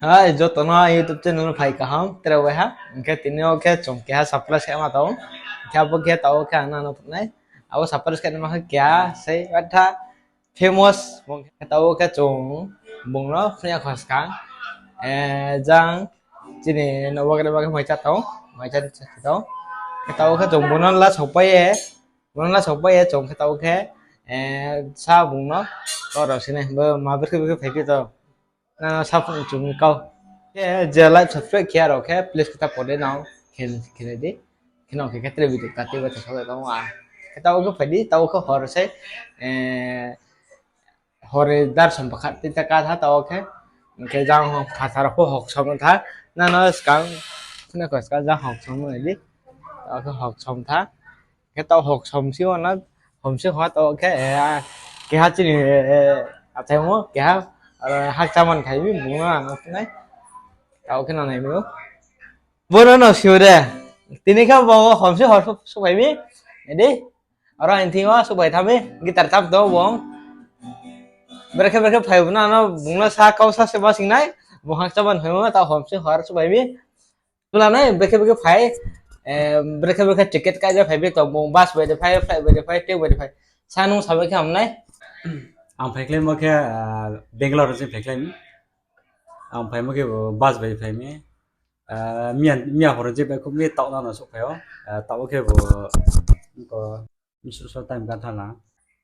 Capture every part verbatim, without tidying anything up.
Hai, joto no YouTube channel no phai kaham, tre bai ha. Hing khe tini yo khe chung keha surprise khe ma tong. Hing khe abo khe taoh wo khe ang nang no phnuh nai. Abo surprise khe ma khe keha sei batha famous. Bung khe taoh wo khe chung bung no phnuh ya kho skang. Eh, jang chini no bagre bagre mai cha tong, mai cha tong. Khe taoh wo khe chung bung no la sopai ye, bung no la sopai ye chung khe taoh wo khe, eh, sa bung no, kau rao sinai, bo ma bikhe bikhe phai phi tong. Nang no sa phnuh chung kau. Khe je like subscribe khe ya rao khe please khe ta pore nang khe, khe di. Khe nang khe khe tre video kati ba tong sa tong a. Khe taoh wo khe phai di, taoh wo khe hor sei, eh, hor ni dar som pakhat ti ta ka tha taoh wo khe. Hing khe jang phathar pho hoksom tha. Nang no skang, khna kho skang jang hoksom nai di. Taoh khe hoksom tha. Khe taoh hoksom si wo na, hom si hor taoh khe, eh, keha chini, eh, achaimo keha, eh, hakcha man phai mi bung no ang no phnuh nai. Taoh khe nang nai mi ou. Bo no no si ou de. Tini khe bo hom si hor souhphai mi. Nai di. Aro ang thing yo souhphai tha mi. Guitar tam tong bung. Brekhe brekhe phai bo no, bung no sa kau sa se ma sing nai. Bung hakcha man phaimo taoh hom si hor souhphai mi. Tula nai, brekhe brekhe phai, eh, brekhe brekhe ticket kai ja phai bi tong, bung bus bai de phai, flight bai de phai, train bai de phai. Sa nung sa bai khe ham nai? Ang phaikhlaimo khe, ah, Bangalore se phaikhlai mi. Ang phaimo khe bo bus bai phai mi. Ah, miya, miya hor je bai khub mi taoh no no souhphai ou. Ah, taoh wo khe bo, ko, Misuh so time ka tha na.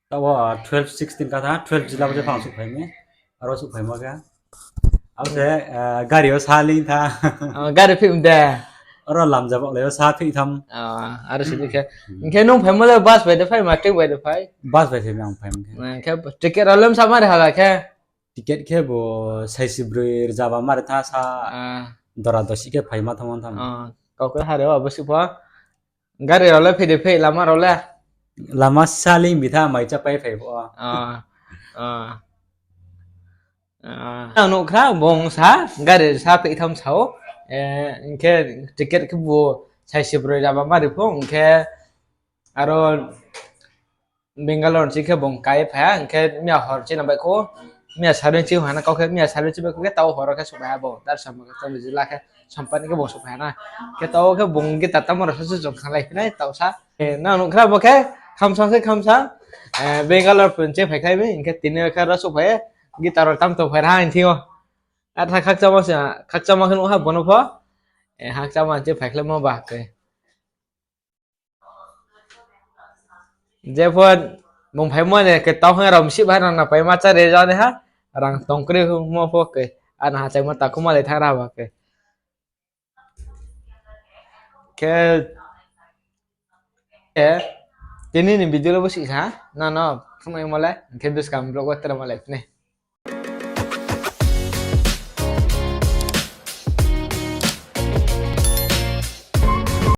Taoh wo, ah, twelve sixteen ka tha, twelve jila bo je phang souhphai mi. Aro souhphaimo khe. Abo se, ah, gari yo sa ling tha. Ah, gari phim de. Aro lamja baohlai yo sa phim tham. Ah, aro sini khe. Hing khe nung phaimo le bus bai de phai, ma train bai de phai? Bus bai phai mi ang phaimo khe. Hing khe ticket rao le msa mari hala khe? Ticket khe bo saisi broi rzaba mari tha sa. Ah. Dora dosi khe phaima tham tham. Ah, kau khe hare o abo si pho. Gari rao le phai de phai, lama rao le? Lama sa ling bi tha, mai cha pai phai pho. Ah, ah. Ah, ang nuh khna bung sa, gari sa phai tham sa ou. Eh, hing khe ticket khe bo saisi broi rzaba mari pho, hing khe aro Bangalore ni chi khe bung kai phai ha, hing khe miya hor chini baihkhouh, miya sarui chi ha na kau khe, miya sarui chi baihkhouh khe taoh hor wo khe souhphai ha bung, dar samung khe tong jila khe, sompani khe bung souhphai ha na. Khe taoh khe bung guitar tamo rao sa se chung khanglai phi nai taoh sa. Eh, nang nuh khna bo khe, khamsang khe khamsang, eh, Bangalore pun chi phaikhlai mi, hing khe tini khe ro souhphai, guitar rao tam tong phai ra ha hing thing yo. Atha khakchangma se, khakchangma khe nuh ha bo no pho, eh, khakchangma chi phaikhlaimo ba khe. Jepho bung phaimo ni khe tau hing rao msih bai rang na paima chári ja nai ha, rang tong kroi mo pho khe, ano hachaimo takhu malai thanng ra ba khe. Khe, khe, tini ni video le bo sih sa, nang no phnuhnaimo le, hing khe buskang vlog wo tre malai phi nai.